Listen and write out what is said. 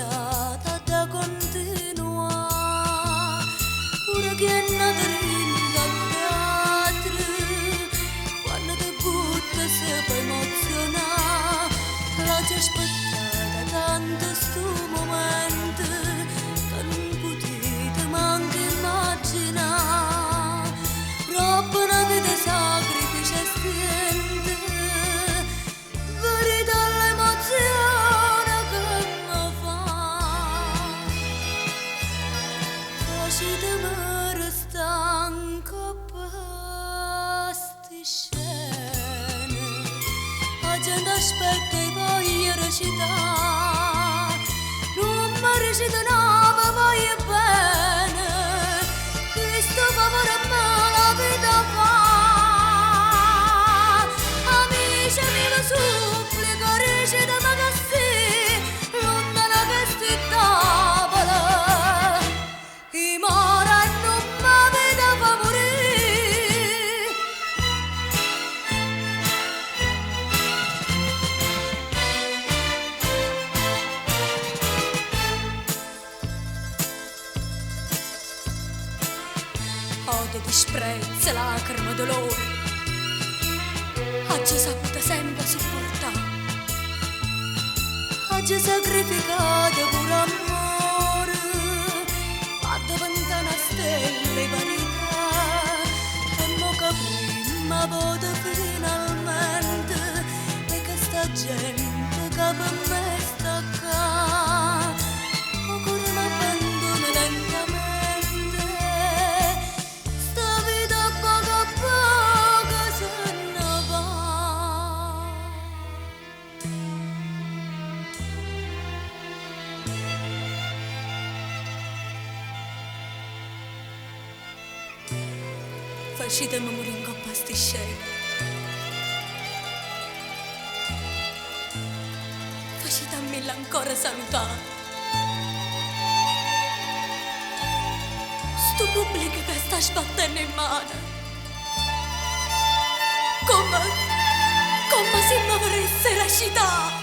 sfilata da continuà. Pure chi è nato dint' a nu teatro, quando te butta se può emozionà. L'aggio aspettata tanto stu momento, che nun putite manco immaginà. Dopo una vita 'e sacrifici e stiente, verite l'emozione che me fa. Faciteme restà 'ncopp' a sti scene, 'A gente aspetta e voglio recità. Nun me recita no, ve voglio bene, chisto favore me l'avita fa. Amici miei, vi supplico, diciteme che sì, luntano 'a chesti tavole. I' moro e nun m'avita fa murì. Odio, disprezzo, lacrime, dolore. Aggio saputo sempre supportà. Aggio sacrificato pure ammore, p'addeventà na stella 'e verità. E mo che 'a primma vota finalmente, pe' chesta gente che pe' me sta ccà, 'o core m'abbandona lentamente, sta vita a poco a poco se ne va. Faciteme murì 'ncopp' a sti scene. Facitammillo ancora salutà. Stu pubblico che sta sbattenno 'e mmane. Comme, comme si me veresse recità.